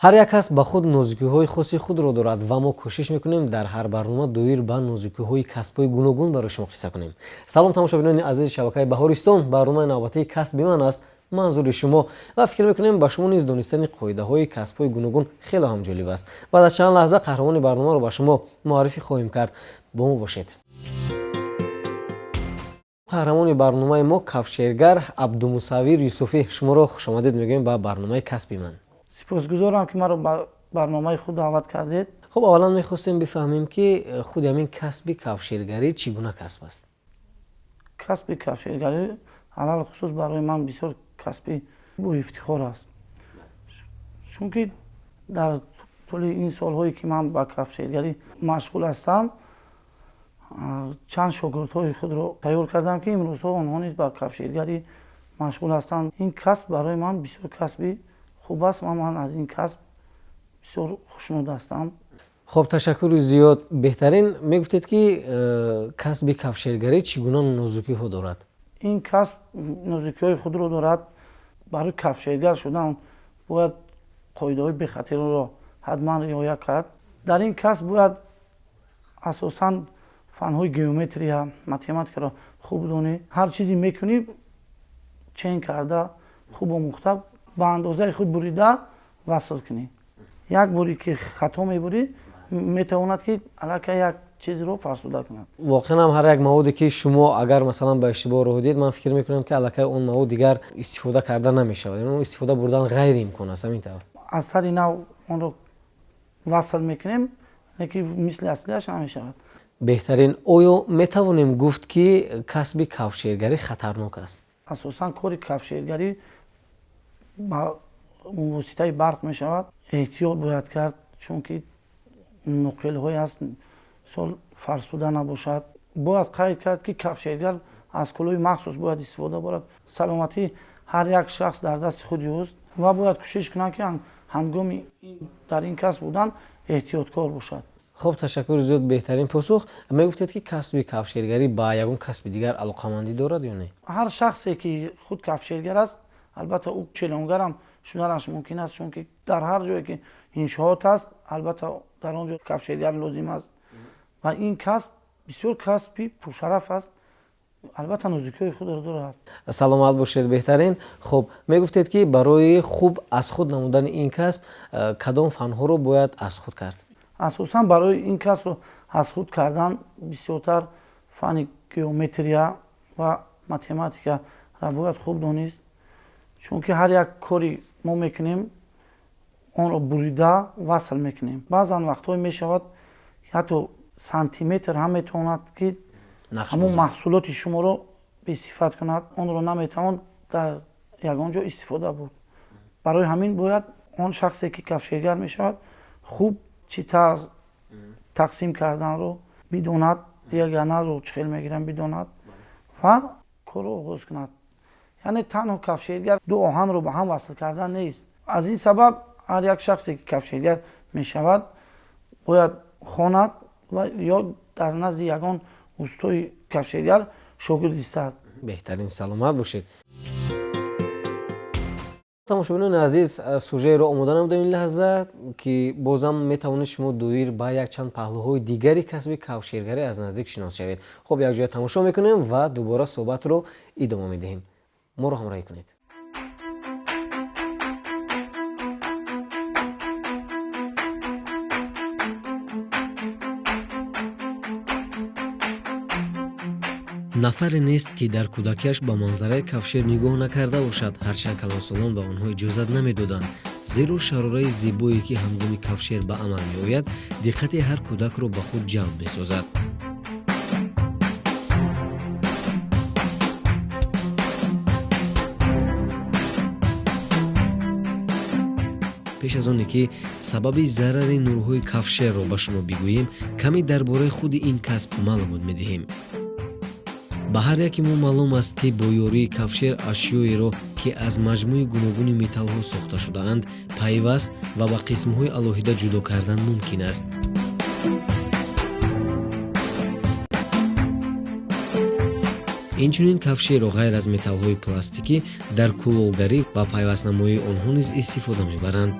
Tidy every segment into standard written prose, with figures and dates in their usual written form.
Ҳар як касб ба худ нозукиҳои хоси худро дорад ва мо кӯшиш мекунем дар ҳар барнома доир ба нозукиҳои касбҳои гуногун барои шумо қисса кунем. Салом, тамошобинони азизи шабакаи Баҳористон. Барномаи навбатии «Касби ман» аст манзури шумо ва фикр мекунем, ба шумо низ донистани қоидаҳои касбҳои гуногун хеле ҳам ҷолиб аст. Баъд аз чанд лаҳза қаҳрамони барномаро ба шумо муаррифӣ хоҳем кард. Бо мо бошед. Қаҳрамони барномаи мо кафшергар Абдумусаввир Юсуфӣ. Шуморо хушомадед мегӯем ба барномаи «Касби ман». Сипосгузорам, ки маро ба барномаи худ даъват кардед. Хуб, аввалан мехостем бифаҳмем, ки худи ҳамин касби кафшергарӣ чӣ гуна касб аст? Касби кафшергарӣ алалхусус барои ман бисёр касби боифтихор аст, чунки дар тӯли ин солҳое, ки ман ба кафшергарӣ машғул ҳастам, чанд шогирдҳои худро тайёр кардам, ки имрӯзҳо онҳо низ ба кафшергарӣ машғул ҳастанд. Ин касб барои ман бисёр касби хуб аст ва ман аз ин касб бисёр хушнуд ҳастам. Хуб, ташаккури зиёд, беҳтарин. Мегуфтед, ки касби кафшергарӣ чӣ гуна нозукиҳо дорад? Ин касб нозукиҳои худро дорад. Барои кафшергар шудан бояд қоидаҳои бехатариро ҳатман риоя кард. Дар ин касб бояд асосан фанҳои геометрия, математикаро хуб донӣ. Ҳар чизе мекунӣ, чен карда, хуб омӯхта, ба андозаи худ бурида васл кунӣ. Як боре ки хато мебурӣ, метавонад, ки аллакай як чизро фарсуда кунад. Воқеан ҳам, ҳар як маводе, ки шумо агар, масалан, ба иштибоҳ роҳ дидед, ман фикр мекунам, ки аллакай он мавод дигар истифода карда намешавад, яъне истифода бурдан ғайриимкон аст, ҳамин тавр? Аз сари нав онро васл мекунем, лекин мисли аслиаш намешавад. Беҳтарин. Оё метавонем гуфт, ки касби кафшергарӣ хатарнок аст? Асосан кори кафшергарӣ ба воситаи барқ мешавад. Эҳтиёт бояд кард, чунки ноқилҳое аст, мисол, фарсуда набошад. Бояд қайд кард, ки кафшергар аз кулоҳи махсус бояд истифода барад. Саломатии ҳар як шахс дар дасти худи ӯст ва бояд кӯшиш кунанд, ки ҳангоми дар ин касб будан эҳтиёткор бошад. Хуб, ташаккури зиёд, беҳтарин посух. Мегуфтед, ки касби кафшергарӣ ба ягон касби дигар алоқамандӣ дорад ё не? Ҳар шахсе, ки худ кафшергар аст, албатта, ӯ челонгарам шуданаш мумкин аст, чунки дар ҳар ҷое ки иншоот аст, албатта, дар он ҷо кафшергар лозим аст. Ва ин касб бисёр касби пуршараф аст, албатта, нозукиҳои худро дорад. Саломат бошед, беҳтарин. Хуб, мегуфтед, ки барои хуб аз худ намудани ин касб кадом фанҳоро бояд аз худ кард? Асосан барои ин касбро аз худ кардан бисёртар фани геометрия ва математикаро бояд хуб донист, чунки ҳар як кори мо мекунем, онро бурида васл мекунем. Баъзан вақтҳое мешавад, ҳатто сантиметр ҳам метавонад, ки ҳамон маҳсулоти шуморо бесифат кунад, онро наметавон дар ягон ҷо истифода бурд. Барои ҳамин бояд он шахсе, ки кафшергар мешавад, хуб чӣ тавр тақсим карданро бидонад, диагоналро чӣ хел мегирам бидонад ва корро оғоз кунад. Яъне танҳо кафшергар ду оҳанро ба ҳам васл кардан нест. Аз ин сабаб ҳар як шахсе, ки кафшергар мешавад, бояд хонад ва ё дар назди ягон устои кафшергар шогирд истад. Беҳтарин, саломат бошед. Тамошобинони азиз, сужаеро омода намудем ин лаҳза, ки бозам метавонед шумо доир ба якчанд паҳлӯҳои дигари касби кафшергарӣ аз наздик шинос шавед. Хуб, якҷоя тамошо мекунем ва дубора суҳбатро идома медиҳем. Моро ҳамроҳӣ кунед. Нафаре нест, ки дар кӯдакиаш ба манзараи кафшер нигоҳ накарда бошад. Ҳарчанд калонсолон ба онҳо иҷозат намедоданд, зеро шарораи зебое, ки ҳангоми кафшер ба амал меояд, диққати ҳар кӯдакро ба худ ҷалб месозад. Пеш аз оне ки сабаби зарари нурҳои кафшерро ба шумо бигӯем, каме дар бораи худи ин касб маълумот медиҳем. Ба ҳар яке мо маълум аст, ки бо ёрии кафшер ашёеро, ки аз маҷмӯи гуногуни металлҳо сохта шудаанд, пайваст ва ба қисмҳои алоҳида ҷудо кардан мумкин аст. Инчунин кафшерро ғайр аз металлҳои пластикӣ дар кулолгарӣ ва пайвастнамоии онҳо низ истифода мебаранд.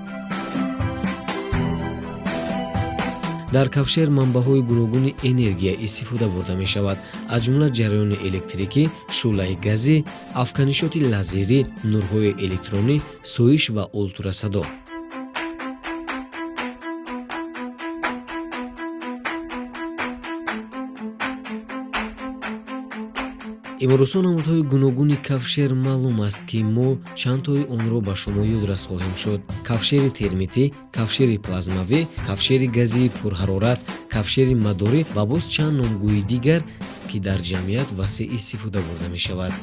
Дар кафшер манбаъҳои гуногуни энергия истифода бурда мешавад, аз ҷумла ҷараёни электрикӣ, шӯълаи газӣ, афканишоти лазерӣ, нурҳои электронӣ, сӯиш ва ултрасадо. Имрӯзҳо намудҳои гуногуни кафшер маълум аст, ки мо чандтои онро ба шумо ёдрас хоҳем шуд. Кафшери термитӣ, кафшери плазмавӣ, кафшери газии пурҳарорат, кафшери мадорӣ ва боз чанд номгӯи дигар, ки дар ҷамъият васеъ истифода бурда мешавад.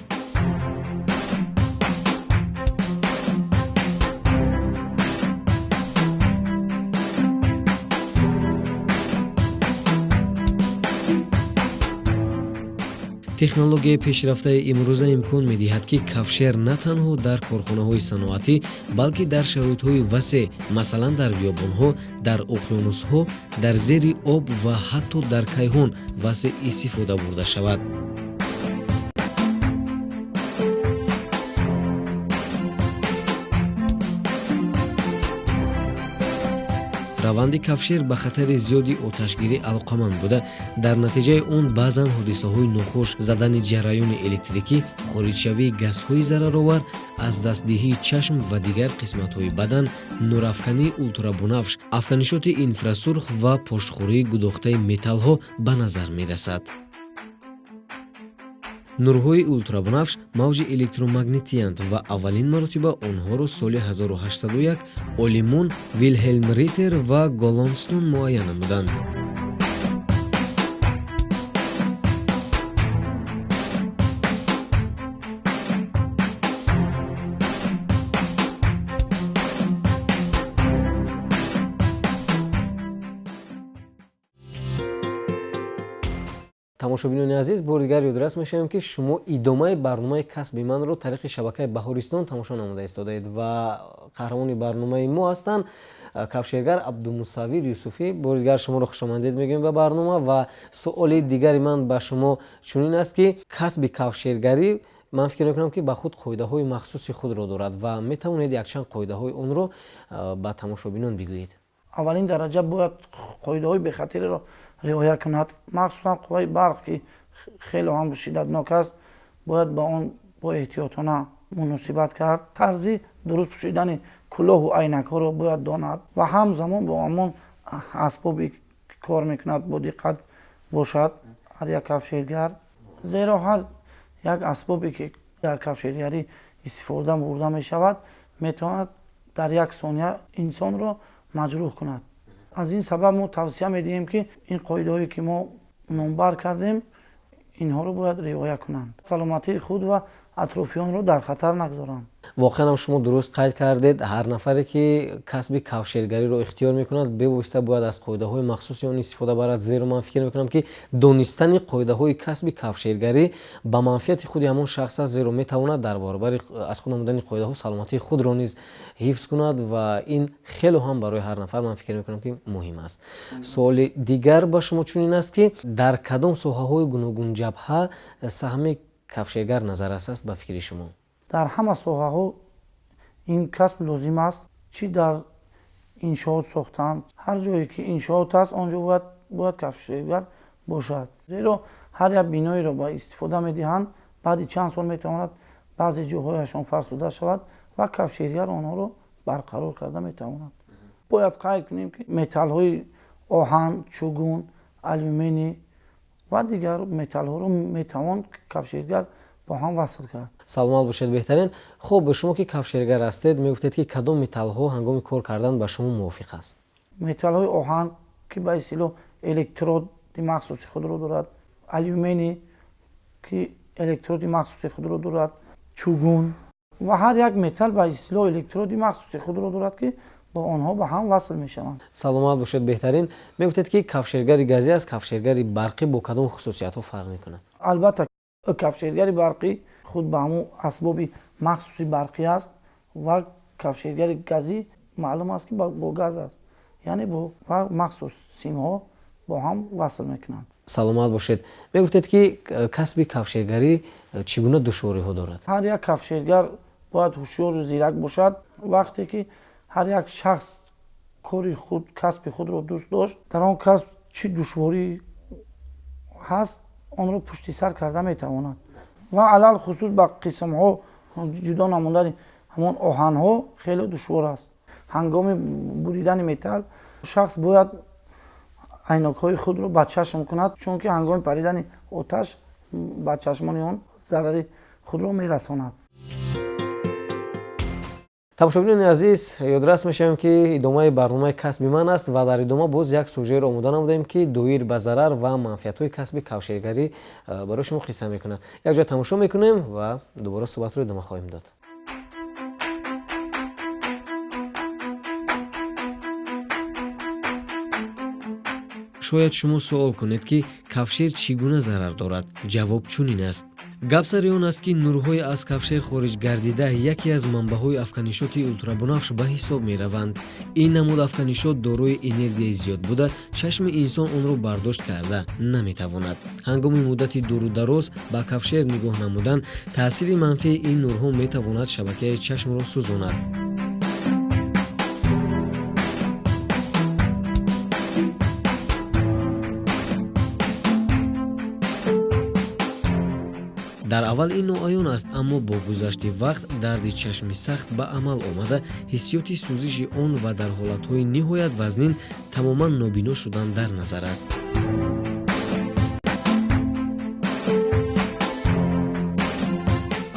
Технологияи пешрафтаи имрӯза имкон медиҳад, ки кафшер на танҳо дар корхонаҳои саноатӣ, балки дар шароитҳои васеъ, масалан дар биёбонҳо, дар уқёнусҳо, дар зери об ва ҳатто дар кайҳон васеъ истифода бурда шавад. Раванди кафшер ба хатари зиёди оташгирӣ алоқаманд буда, дар натиҷаи он баъзан ҳодисаҳои нохуш, задани ҷараёни электрикӣ, хориҷшавии газҳои зараровар, аз дастдиҳии чашм ва дигар қисматҳои бадан, нурафкании ултрабунафш, афканишоти инфрасурх ва пошхӯрии гудохтаи металлҳо ба назар мерасад. Нурҳои ултрабунафш мавҷи электромагнитиянд ва аввалин маротиба онҳоро соли 1801 олимон Вилҳелм Риттер ва Голландстон муайян намуданд. Тамошобинони азиз, бори дигар ёдрас мешавем, ки шумо идомаи барномаи касби манро тариқи шабакаи Баҳористон тамошо намуда истодаед ва қаҳрамони барномаи мо ҳастанд кафшергар Абдумусаввир Юсуфӣ. Бори дигар шуморо хушомадед мегӯем ба барнома ва суоли дигари ман ба шумо чунин аст, ки касби кафшергарӣ ман фикр мекунам, ки ба худ қоидаҳои махсуси худро дорад ва метавонед якчанд қоидаҳои онро ба тамошобинон бигӯед. Аввалин дараҷа бояд қоидаҳои бехатариро риоя кунад, махсусан қувваи барқ, ки хеле ҳам шиддатнок аст, бояд ба он бо эҳтиётона муносибат кард. Тарзи дуруст пӯшидани кулоҳу айнакҳоро бояд донад ва ҳамзамон бо ҳамон асбоби кор мекунад бо диққат бошад ҳар як кафшергар, зеро ҳар як асбобе ки дар кафшергарӣ истифода бурда мешавад, метавонад дар як сония инсонро маҷрӯҳ кунад. Аз ин сабаб мо тавсия медиҳем, ки ин қоидаҳое ки мо номбар кардем, инҳоро бояд риоя кунанд, саломатии худ ва атрофиёнро дар хатар нагузоранд. Воқеан ҳам шумо дуруст қайд кардед. Ҳар нафаре ки касби кафшергариро ихтиёр мекунад, бевосита бояд аз қоидаҳои махсуси он истифода барад, зеро ман фикр мекунам, ки донистани қоидаҳои касби кафшергарӣ ба манфиати худи ҳамон шахс аст, зеро метавонад дар баробари аз худ намудани қоидаҳо саломатии худро низ ҳифз кунад ва ин хело ҳам барои ҳар нафар ман фикр мекунам, ки муҳим аст. Суоли дигар ба шумо чунин аст, ки дар кадом соҳаҳои гуногунҷабҳа саҳми кафшергар назаррас аст ба фикри шумо? Дар ҳама соҳаҳо ин касб лозим аст, чӣ дар иншоот сохтан, ҳар ҷое ки иншоот аст, он ҷо бояд кафшергар бошад, зеро ҳар як биноеро ба истифода медиҳанд, баъди чанд сол метавонад баъзе ҷоҳояшон фарсуда шавад ва кафшергар онҳоро барқарор карда метавонад. Бояд қайд кунем, ки металлҳои оҳан, чугун, алюминий ва дигар металлҳоро метавон кафшергар бо ҳам васл кард. Саломат бошед, беҳтарин. Хуб, шумо ки кафшергар ҳастед, мегуфтед, ки кадом металлҳо ҳангоми кор кардан ба шумо мувофиқ аст? Металлҳои оҳан, ки ба истилоҳ электроди махсуси худро дорад, алюминий, ки электроди махсуси худро дорад, чугун ва ҳар як металл ба истилоҳ электроди махсуси худро дорад, ки бо онҳо ба ҳам васл мешаванд. Саломат бошед, беҳтарин. Мегуфтед, ки кафшергари газӣ аз кафшергари барқӣ бо кадом хусусиятҳо фарқ мекунад? Албатта, кафшергари барқӣ худ ба ҳамон асбоби махсуси барқӣ аст ва кафшергари газӣ маълум аст, ки бо газ аст, яъне бо махсус симҳо бо ҳам васл мекунанд. Саломат бошед. Мегуфтед, ки касби кафшергарӣ чӣ гуна душвориҳо дорад? Ҳар як кафшергар бояд ҳушёру зирак бошад. Вақте ки ҳар як шахс кори худ, касби худро дӯст дошт, дар он касб чӣ душворӣ ҳаст, онро пушти сар карда метавонад. Ва алалхусус ба қисмҳо ҷудо намудани ҳамон оҳанҳо хеле душвор аст. Ҳангоми буридани металл шахс бояд айнакҳои худро ба чашм кунад, чунки ҳангоми паридани оташ ба чашмони он зарари худро мерасонад. Тамошобинони азиз, ёдрас мешавем, ки идомаи барномаи касби ман аст ва дар идома боз як сюжетро омода намудаем, ки доир ба зарар ва манфиатҳои касби кавшергарӣ барои шумо қисса мекунад. Якҷоя тамошо мекунем ва дубора суҳбатро идома хоҳем дод. Шояд шумо суол кунед, ки кавшер чӣ гуна зарар дорад? Ҷавоб чунин аст. Гап сари он аст, ки нурҳои аз кавшер хориҷ гардида яке аз манбаъҳои афканишоти ултрабунафш ба ҳисоб мераванд. Ин намуд афканишот дорои энергияи зиёд буда, чашми инсон онро бардошт карда наметавонад. Ҳангоми муддати дуру дароз ба кавшер нигоҳ намудан, таъсири манфии ин нурҳо метавонад шабакаи чашмро сӯзонад. Дар аввал ин ноаён аст, аммо бо гузашти вақт дарди чашми сахт ба амал омада, ҳиссиёти сӯзиши он ва дар ҳолатҳои ниҳоят вазнин тамоман нобино шудан дар назар аст.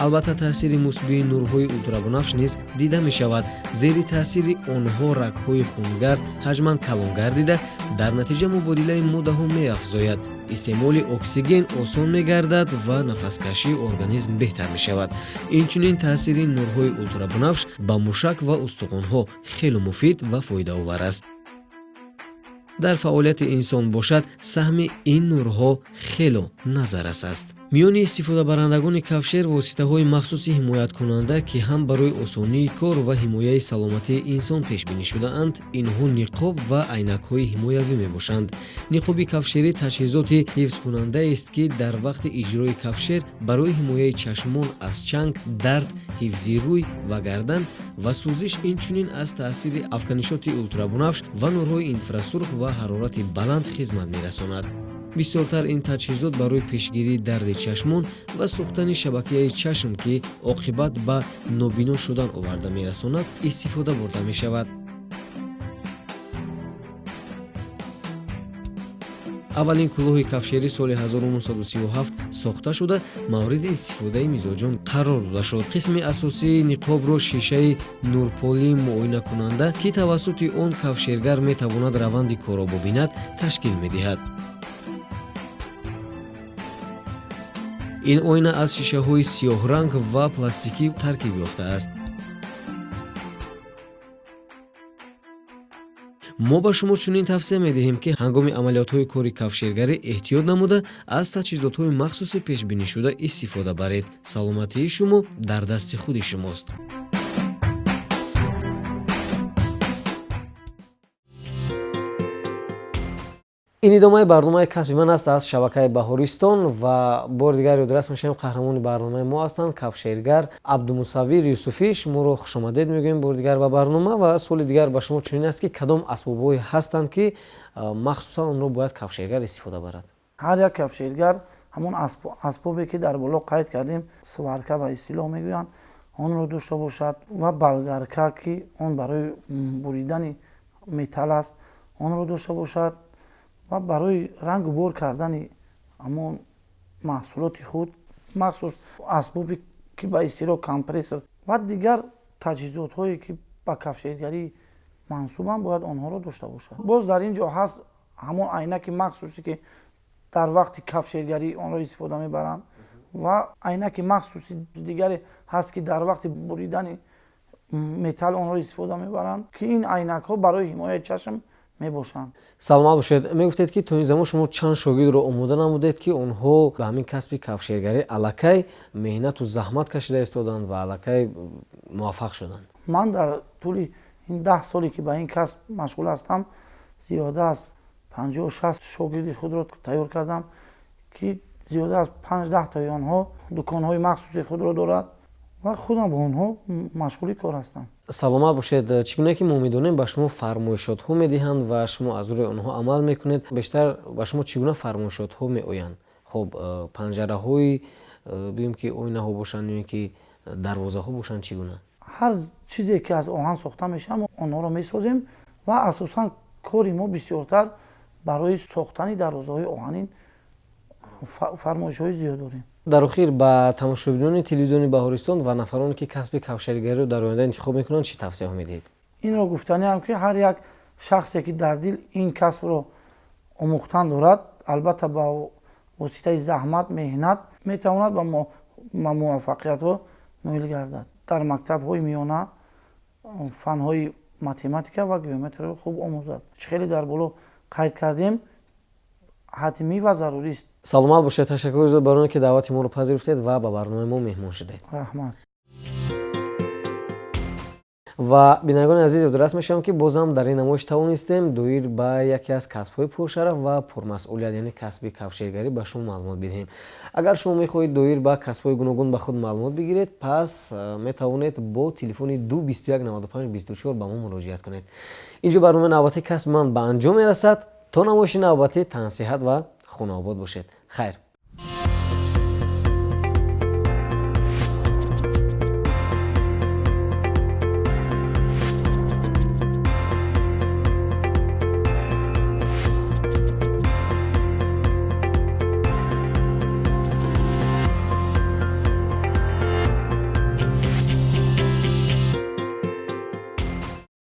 Албатта, таъсири мусбии нурҳои ултрабунафш низ дида мешавад. Зери таъсири онҳо рагҳои хунгард ҳаҷман калон гардида, дар натиҷа мубодилаи моддаҳо меафзояд, истеъмоли оксиген осон мегардад ва нафаскашии организм беҳтар мешавад. Инчунин таъсири нурҳои ултрабунафш ба мушак ва устухонҳо хеле муфид ва фоидаовар аст. Дар фаъолияти инсон бошад, саҳми ин нурҳо хело назаррас аст. Миёни истифодабарандагони кавшер воситаҳои махсуси ҳимояткунанда, ки ҳам барои осонии кор ва ҳимояи саломатии инсон пешбинӣ шудаанд, инҳо ниқоб ва айнакҳои ҳимоявӣ мебошанд. Ниқоби кавшерӣ таҷҳизоти ҳифзкунандаест, ки дар вақти иҷрои кавшер барои ҳимояи чашмон аз чанг, дард, ҳифзи рӯй ва гардан ва сӯзиш, инчунин аз таъсири афканишоти ултрабунафш ва нурҳои инфрасурх ва ҳарорати баланд хизмат мерасонад. Бисёртар ин таҷҳизот барои пешгирии дарди чашмон ва сӯхтани шабакияи чашм, ки оқибат ба нобино шудан оварда мерасонад, истифода бурда мешавад. Аввалин кулоҳи кавшерӣ соли 1937 сохта шуда, мавриди истифодаи мизоҷон қарор дода шуд. Қисми асосии ниқобро шишаи нурполии муоинакунанда, ки тавассути он кавшергар метавонад раванди корро бубинад, ташкил медиҳад. Ин оина аз шишаҳои сиёҳранг ва пластикӣ таркиб ёфтааст. Мо ба шумо чунин тавсия медиҳем, ки ҳангоми амалиётҳои кори кавшергарӣ эҳтиёт намуда, аз таҷҳизотҳои махсуси пешбинишуда истифода баред. Саломатии шумо дар дасти худи шумост. Ин идомаи барномаи касби ман аст аз шабакаи Баҳористон ва бори дигар ёдрас мешавем, қаҳрамони барномаи мо ҳастанд кавшергар Абдумусаввир Юсуфӣ. Шуморо хушомадед мегӯем бори дигар ба барнома ва суоли дигар ба шумо чунин аст, ки кадом асбобҳое ҳастанд, ки махсусан онро бояд кавшергар истифода барад? Ҳар як кавшергар ҳамон асбобе, ки дар боло қайд кардем, сварка ба истилоҳ мегӯянд, онро дошта бошад ва болгарка, ки он барои буридани металл аст, онро дошта бошад ва барои рангу бор кардани ҳамон маҳсулоти худ махсус асбобе, ки ба истилоҳ компрессор ва дигар таҷҳизотҳое, ки ба кавшергарӣ мансубанд, бояд онҳоро дошта бошад. Боз дар ин ҷо ҳаст ҳамон айнаки махсусе, ки дар вақти кавшергарӣ онро истифода мебаранд ва айнаки махсуси дигаре ҳаст, ки дар вақти буридани металл онро истифода мебаранд, ки ин айнакҳо барои ҳимояи чашм мебошанд. Саломат бошед. Мегуфтед, ки то ин замон шумо чанд шогирдро омода намудед, ки онҳо ба ҳамин касби кавшергарӣ аллакай меҳнату заҳмат кашида истоданд ва аллакай муваффақ шуданд? Ман дар тӯли ин 10 соле, ки ба ин касб машғул ҳастам, зиёда аз 50-60 шогирди худро тайёр кардам, ки зиёда аз 5-10 таи онҳо дуконҳои махсуси худро дорад ва худам бо онҳо машғули кор ҳастам. Саломат бошед. Чӣ гуна ки мо медонем, ба шумо фармоишотҳо медиҳанд ва шумо аз рӯи онҳо амал мекунед. Бештар ба шумо чӣ гуна фармоишотҳо меоянд? Хуб, панҷараҳои, бигӯем ки оинаҳо бошанд ё ки дарвозаҳо бошанд, чӣ гуна? Ҳар чизе ки аз оҳан сохта мешавад, мо онҳоро месозем ва асосан кори мо бисёртар барои сохтани дарвозаҳои оҳанин фармоишҳои зиёд дорем. Дар охир ба тамошобинони телевизиони Баҳористон ва нафароне ки касби кавшаригариро дар оянда интихоб мекунанд, чӣ тавсияҳо медиҳед? Инро гуфтаниам, ки ҳар як шахсе ки дар дил ин касбро омӯхтан дорад, албатта ба воситаи заҳмат, меҳнат метавонад ба муваффақиятҳо ноил гардад. Дар мактабҳои миёна фанҳои математика ва геометрияро хуб омӯзад. Чӣ хеле дар боло қайд кардем, ҳатмӣ ва зарурист. Саломат бошед. Ташаккури зиёд барои он ки даъвати моро пазируфтед ва ба барномаи мо меҳмон шудед. Раҳмат. Ва бинандагони азиз, ёдрас мешавам, ки бозам дар ин намоиш тавонистем доир ба яке аз касбҳои пуршараф ва пурмасъулият, яъне касби кавшергарӣ, ба шумо маълумот бидиҳем. Агар шумо мехоҳед доир ба касбҳои гуногун ба худ маълумот бигиред, пас метавонед бо телефони 2 21 95 24 ба мо муроҷиат кунед. Инҷо барномаи навбатии касби ман ба анҷом мерасад. То намоиши навбатӣ тансиҳат ва хонаобод бошед. Хайр.